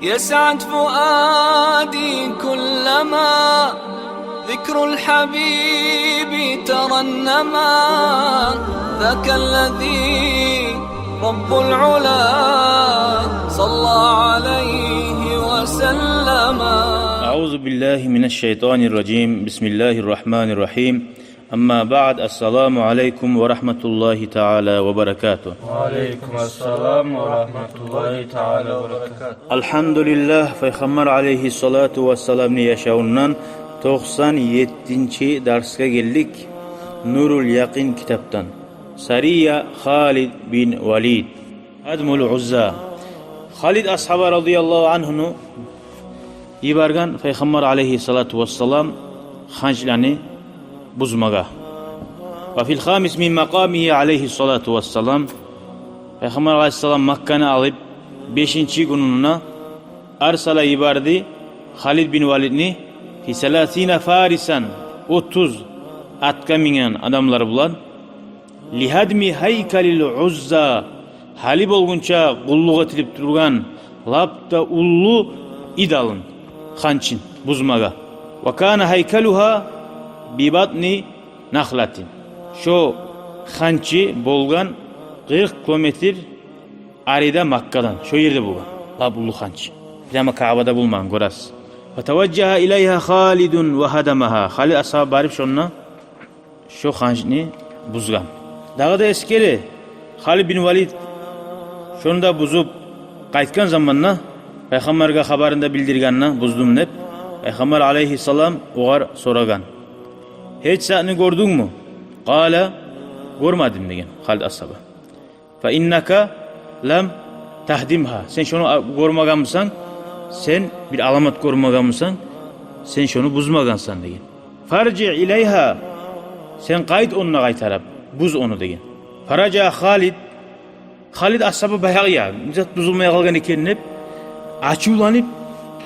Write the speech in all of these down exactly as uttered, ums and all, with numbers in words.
يسعد فؤادي كلما ذكر الحبيب ترنما، ذاك الذي رب العلا صلى عليه وسلم. أعوذ بالله من الشيطان الرجيم. بسم الله الرحمن الرحيم. أما بعد، السلام عليكم ورحمة الله تعالى وبركاته. وعليكم السلام ورحمة الله تعالى وبركاته. Алгьамдулиллагь, Пайхаммар алайгьиссалату вассаламны яшавундан токъсан еттинчи дарсгъа гелдик. Нурул Якъин китапдан. Сария Халид бин Валид. Гьадмул Узза. Халид асгьаба радияллагьу ангьуну йиберген Пайхаммар алайгьиссалату вассалам ханчланы бузмагъа. Ва фил хамис мин макъамигьи алайгьиссалату вассалам. Пайхаммар алайгьиссалам Макканы алып, бешинчи гюнюне арсала, йиберди Халид бин Валидни, фи саласина фарисан, отуз атгъа минген адамлар булан, лигьадми гьайкалил Узза, гьали болгъунча къуллукъ этилип тургъан лап да уллу идолун, ханчын бузмагъа. Ва кана гьайкалугьа би батни нахлатин. Шо ханчы болгъан къыркъ километр арида Маккадан, шо ерде болгъан лап уллу ханчы. Прямо Каабада болмагъан, гёресиз. Фатаважжагьа илайгьа Халидун ва гьадамагьа. Халид асгьаба барып шонда шо ханчны бузгъан. Дагъы да эсгере, Халид бин Валид шону да бузуп къайтгъан заманда, Пайхаммаргъа хабарын да билдиргенде, буздум деп, Пайхаммар алайгьиссалам огъар сорагъан: «Гьеч затны гёрдюнгмю?» Къала: «Гёрмедим», — деген Халид асгьаба. «Фа иннака лам тагьдимгьа». Сен шону а-, гёрмеген бусанг, сен бир аламат гёрмеген бусанг, сен шону бузмагъансан, деген. «Фаржи илайгьа». Сен къайт онда къайтарып, буз ону, деген. Фаража Халид. Халид асгьаба баягъы, я, не зат бузулмай къалгъан экен деп, ачувланып,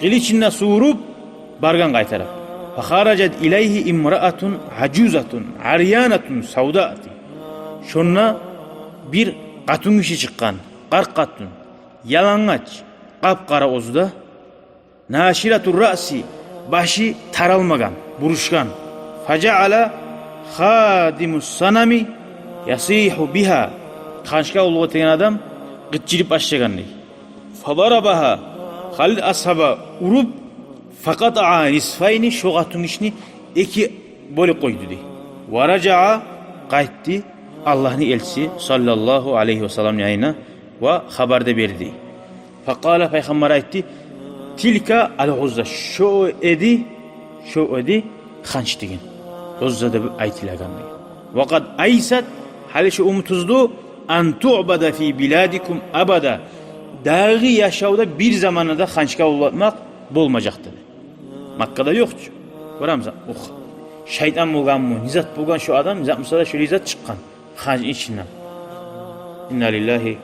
къылычын да сувуруп, баргъан къайтарып. Фахаражат илайгьи имраатун ажузатун арьянатун савда. Шонда бир къатынгиши чыкъгъан, къарт къатын, ялангач, къап-къара оьзю де, наширатур раъси, башы таралмагъан, бурушгъан. Фажаала хадимус санами ясигьу бигьа. Ханчгъа къуллукъ этеген адам къычырып башлагъан, дей. Фадарабагьа, Халид асгьаба уруп, факъатаа нисфайни, шо къатынгишини эки бёлюп къойду, дей. Ва ражаа, къайтды Аллагьны элчиси саллаллагьу алайгьи ва салламны янына ва хабар да берди. Факъала, Пайхаммар айтды: «Тилка ал-Узза, шо эди, шо эди ханч», — деген. Узза деп айтылагъан, деген. «Ва къад айсат, гьали шо умутузду, ан туъбада фи биладикум абада, дагъы яшавда бир заманда да ханчгъа къуллукъ этмек болмажакъ», — деди. Маккада ёкъ чу. Гёремисен, ух, шайтан болгъанмы, не зат болгъан шо адам, не зат буса да шолай зат чыкъгъан ханчны ичинден. Инна лиллагьи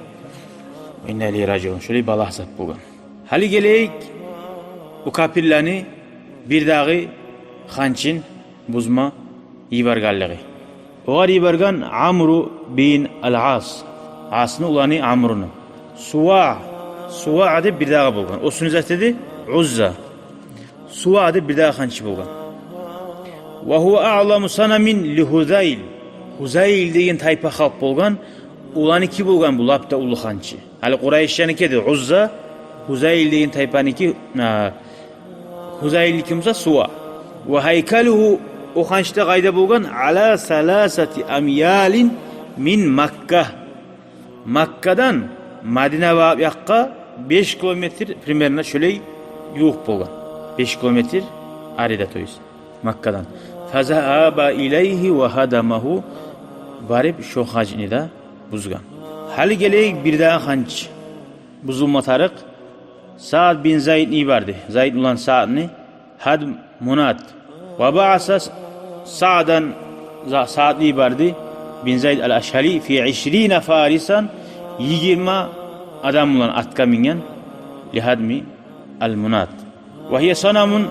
ва инна илайгьи ражиун. Шолай балагь зат болгъан. Гьали гелейик о капирлени бирдагъы ханчын бузма йибергенлиги. Огъар йиберген Амру бин ал-Ас. Асны уланы Амруну. Суваа, Суваа деп бирдагъы болгъан. Осуну зат эди Узза. Суваа деп бирдагъы ханчы болгъан. Ва гьува аъзаму санамин ли Гьузайл. Гьузайл деген тайпа халкъ болгъан. Оланыки болгъан бу лап да уллу ханчы. Гьали Къурайшланыки эди Узза, Гьузайл деген тайпаныки, а, Гьузайльники буса Суваа. Ва гьайкалугьу, о ханч да къайда болгъан? Ала саласати амялин мин Макка. Маккадан Мадина багъып якъгъа беш километр примерно шолай ювукъ болгъан. Беш километр арида, то есть, Маккадан. Фазагьаба илайгьи ва гьадамагьу, барып шо ханчны да бузгъан. Гьали гелейик бирдагъы ханч бузулма тарыкъ. Саад бин Зайдны йиберди. Зайд булан Саадны гьадм Мунат. Ва баъаса Саадан, За-, Саадны йиберди, бин Зайд ал-Ашгьали, фи ишрина фарисан, йигирма адам булан атгъа минген, ли гьадми ал-Мунат. Ва гьия санамун,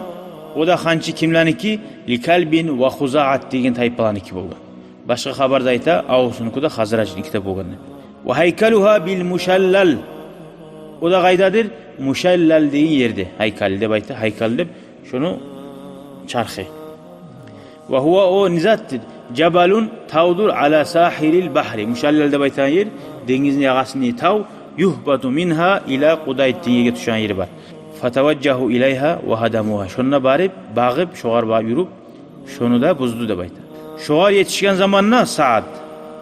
о да ханчы кимланики? Ли Калбин ва Хузаат деген тайпаланыки болгъан. Башгъа хабарда айта, Авсунуки де, Хазражныки де болгъан деп. Ва гьайкалугьа бил Мушаллал. О да къайдадыр? Мушаллал деген ерде, гьайкал деп айта, гьайкал деп, шону чархы. Ва гьува, о не зат дей, жабалун, тавдур, ала сахилил бахри. Мушаллал деп айтагъан ер, денгизни ягъасындагъы тав, югьбату мингьа ила Къудайд деген ерге тюшеген ери бар. Фатаважжагьу илайгьа ва гьадамугьа. Шонда барып, багъып, шогъар багъып юрюп, шону да бузду деп айта. Шогъар етишген заманда Саад,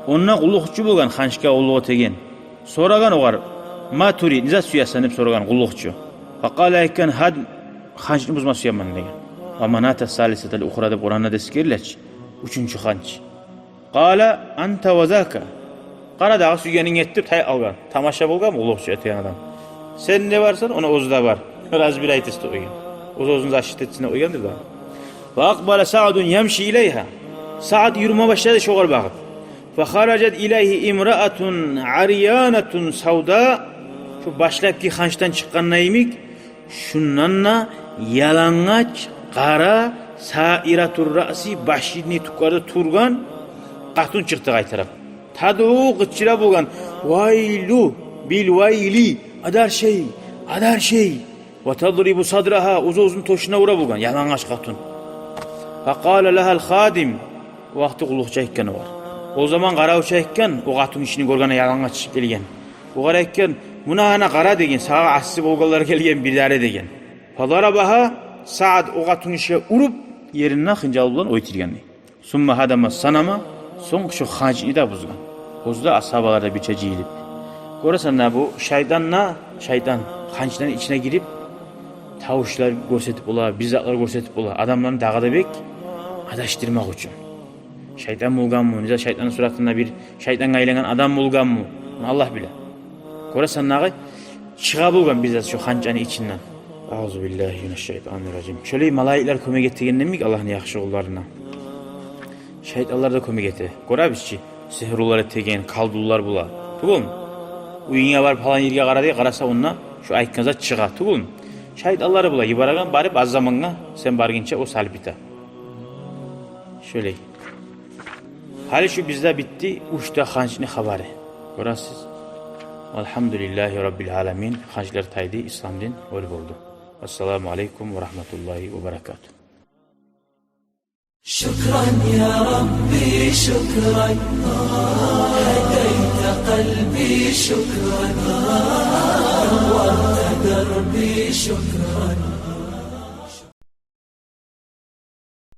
онда къуллукъчу болгъан, ханчгъа къуллукъ этеген. Сорагъан огъар: «Ма турид, не зат сюесен?» — деп сорагъан къуллукъчу. Факъала, айтгъан: «Гьадм, ханчны бузма сюемен», — деген. «Ва маната салисатал ухра» деп Къуранда да эсгериле чи, уьчюнчю ханч. Къала: «Анта ва зака». Къара дагъы, сюйгенинг эт деп тайып алгъан. Тамаша болгъан къуллукъчу этеген адам. Сен де барсан, ону оьзю де бар. Разбирательство къойгъан. Оьз-оьзюн защита этсин деп къойгъандыр дагъы. Ва акъбала Саъдун ямши илайгьа. Саад юрюме башлады шогъар багъып. Фа харажат илайгьи имраатун арьянатун савда. Шо башлапгъы ханчдан чыкъгъанда йимик, шондан да ялангач, къара, саиратур раъси, башыны тюклерде тургъан къатын чыкъды къайтарып. Тадъу, къычыра болгъан: «Вайлу, бил вайли, адаршей, адаршей». Ва тадрибу садрагьа, оьз-оьзюн тёшюне ура болгъан ялангач къатын. Факъала лагьал хадим, о вакъти къуллукъчу айтгъан огъар. О заман къаравчу айтгъан, о къатын ишин гёргенде ялангач гелген. Огъар айтгъан: «Муна гьана къара, — деген, — сагъа асси болгъанлар гелген бир дари», — деген. Фадарабагьа, Саад о къатынгишиге уруп, ерине хынжал булан оьлтюрген дей. Сумма гьадама санама, сонг шо ханчны да бузгъан. Оьзю де, асгьабалар да бирче жыйылып. Гёресен де, бу шайтан да, шайтан ханчланы ичине гирип, тавушлар гёрсетип бола, бир затлар гёрсетип бола. Адамланы дагъы да бек адашдырмакъ учун. Шайтан болгъанмы, не зат, шайтанны суратында бир шайтангъа айлангъан адам болгъанмы, муну Аллагь биле. Гёресен дагъы, чыгъа болгъан бир зат шо ханчланы ичинден. Аузу биллагьи минаш шайтанир ражим. Шолай малайиклер кёмек этегенден йимик Аллагьны яхшы къулларына, шайтанлар да кёмек эте. Гёребиз чи, сигьрулар этеген, колдунлар бола. Тюгюлмю? Уьюнге барып, палан ерге къара дей, къараса, онда шо айтгъан зат чыгъа. Тюгюлмю? Шайтанлар бола йибереген, барып, аз замангъа, сен баргъынча о салып бите. Шолай. Гьали шу бизде битди уьч де ханчны хабары. Гёресиз. Алгьамдулиллагьи раббил аламин. Ханчлар тайды, ислам дин оьр болду. Ассаламу алейкум ва рагьматуллагьи ва баракатугь. شكرا يا ربي، شكرا. هديت قلبي، شكرا. نورت دربي، شكرا.